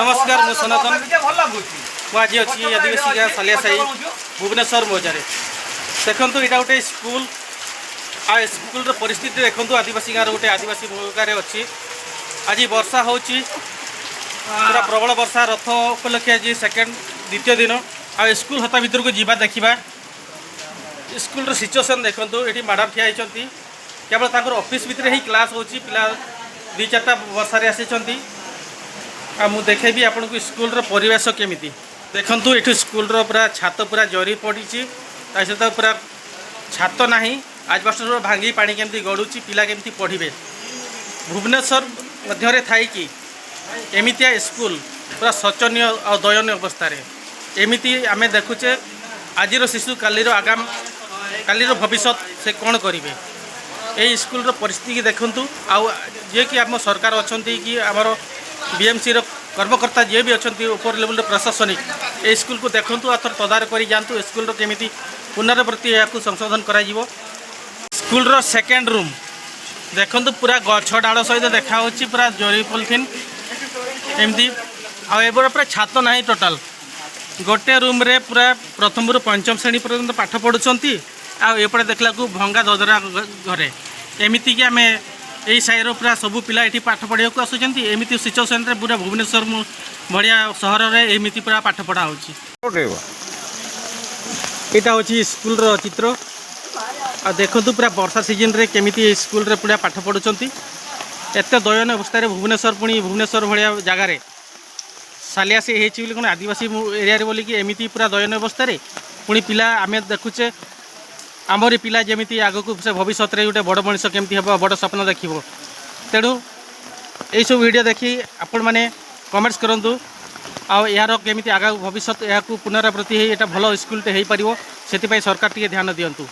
ନମସ୍କାର, ମୁଁ ସନାତନ। ମୁଁ ଆଜି ଅଛି ଆଦିବାସୀ ଗାଁ ସାଲିଆ ସାହି, ଭୁବନେଶ୍ୱର ମୌଜାରେ। ଦେଖନ୍ତୁ, ଏଇଟା ଗୋଟେ ସ୍କୁଲ। ଆଉ ଏ ସ୍କୁଲର ପରିସ୍ଥିତି ଦେଖନ୍ତୁ। ଆଦିବାସୀ ଗାଁର ଗୋଟେ ଆଦିବାସୀ ଗାଁରେ ଅଛି। ଆଜି ବର୍ଷା ହେଉଛି, ପୁରା ପ୍ରବଳ ବର୍ଷା। ରଥ ଉପଲକ୍ଷେ ଆଜି ସେକେଣ୍ଡ, ଦ୍ୱିତୀୟ ଦିନ। ଆଉ ଏ ସ୍କୁଲ ହତା ଭିତରକୁ ଯିବା, ଦେଖିବା ସ୍କୁଲର ସିଚୁଏସନ୍। ଦେଖନ୍ତୁ, ଏଠି ମ୍ୟାଡ଼ାମ୍ ଠିଆ ହେଇଛନ୍ତି। କେବଳ ତାଙ୍କର ଅଫିସ୍ ଭିତରେ ହିଁ କ୍ଲାସ୍ ହେଉଛି। ପିଲା ଦୁଇ ଚାରିଟା ବର୍ଷାରେ ଆସିଛନ୍ତି। ଆଉ ମୁଁ ଦେଖେଇବି ଆପଣଙ୍କୁ ସ୍କୁଲର ପରିବେଶ କେମିତି। ଦେଖନ୍ତୁ, ଏଠି ସ୍କୁଲର ପୁରା ଛାତ ପୁରା ଜରି ପଡ଼ିଛି। ତା ସହିତ ପୁରା ଛାତ ନାହିଁ। ଆଜବେଷ୍ଟର ଭାଙ୍ଗି ପାଣି କେମିତି ଗଡ଼ୁଛି। ପିଲା କେମିତି ପଢ଼ିବେ? ଭୁବନେଶ୍ୱର ମଧ୍ୟରେ ଥାଇକି ଏମିତିଆ ସ୍କୁଲ ପୁରା ଶୋଚନୀୟ ଆଉ ଦୟନୀୟ ଅବସ୍ଥାରେ। ଏମିତି ଆମେ ଦେଖୁଛେ, ଆଜିର ଶିଶୁ କାଲିର ଆଗାମ, କାଲିର ଭବିଷ୍ୟତ, ସେ କ'ଣ କରିବେ? ଏଇ ସ୍କୁଲର ପରିସ୍ଥିତିକି ଦେଖନ୍ତୁ। ଆଉ ଯିଏକି ଆମ ସରକାର ଅଛନ୍ତି କି ଆମର ବିଏମ୍ସିର କର୍ମକର୍ତ୍ତା ଯିଏ ବି ଅଛନ୍ତି, ଉପର ଲେବୁଲର ପ୍ରଶାସନିକ, ଏଇ ସ୍କୁଲକୁ ଦେଖନ୍ତୁ ଆଉ ଥରେ ତଦାରଖ କରି ଯାଆନ୍ତୁ। ଏ ସ୍କୁଲର କେମିତି ପୁନରାବୃତ୍ତି, ଏହାକୁ ସଂଶୋଧନ କରାଯିବ। ସ୍କୁଲର ସେକେଣ୍ଡ ରୁମ୍ ଦେଖନ୍ତୁ, ପୁରା ଗଛ ଡାଳ ସହିତ ଦେଖାହେଉଛି, ପୁରା ଜରି ପଲିଥିନ୍ ଏମିତି। ଆଉ ଏପଟେ ପୁରା ଛାତ ନାହିଁ ଟୋଟାଲ। ଗୋଟେ ରୁମ୍ରେ ପୁରା ପ୍ରଥମରୁ ପଞ୍ଚମ ଶ୍ରେଣୀ ପର୍ଯ୍ୟନ୍ତ ପାଠ ପଢ଼ୁଛନ୍ତି। ଆଉ ଏପଟେ ଦେଖିଲାକୁ ଭଙ୍ଗା ଦଦରା ଘରେ। ଏମିତିକି ଆମେ ଏଇ ସାହିର ପୁରା ସବୁ ପିଲା ଏଠି ପାଠ ପଢ଼ିବାକୁ ଆସୁଛନ୍ତି। ଏମିତି ସିଚୁଏସନ୍ରେ ପୁରା ଭୁବନେଶ୍ୱର ଭଳିଆ ସହରରେ ଏମିତି ପୁରା ପାଠ ପଢ଼ା ହେଉଛି। ଏଇଟା ହେଉଛି ସ୍କୁଲର ଚିତ୍ର। ଆଉ ଦେଖନ୍ତୁ, ପୁରା ବର୍ଷା ସିଜନରେ କେମିତି ଏଇ ସ୍କୁଲରେ ପୁରା ପାଠ ପଢ଼ୁଛନ୍ତି, ଏତେ ଦୟନୀୟ ଅବସ୍ଥାରେ। ଭୁବନେଶ୍ୱର, ପୁଣି ଭୁବନେଶ୍ୱର ଭଳିଆ ଜାଗାରେ, ସାଲିଆସାହି ହେଇଛି ବୋଲି କ'ଣ ଆଦିବାସୀ ଏରିଆରେ ବୋଲିକି ଏମିତି ପୁରା ଦୟନୀୟ ଅବସ୍ଥାରେ। ପୁଣି ପିଲା ଆମେ ଦେଖୁଛେ, ଆମରି ପିଲା ଯେମିତି ଆଗକୁ ସେ ଭବିଷ୍ୟତରେ ଗୋଟେ ବଡ଼ ମଣିଷ କେମିତି ହେବ, ବଡ଼ ସ୍ୱପ୍ନ ଦେଖିବ। ତେଣୁ ଏଇସବୁ ଭିଡ଼ିଓ ଦେଖି ଆପଣମାନେ କମେଣ୍ଟସ୍ କରନ୍ତୁ। ଆଉ ଏହାର କେମିତି ଆଗାମୀ ଭବିଷ୍ୟତ, ଏହାକୁ ପୁନରାବୃତ୍ତି ହେଇ ଏଇଟା ଭଲ ସ୍କୁଲଟେ ହେଇପାରିବ, ସେଥିପାଇଁ ସରକାର ଟିକେ ଧ୍ୟାନ ଦିଅନ୍ତୁ।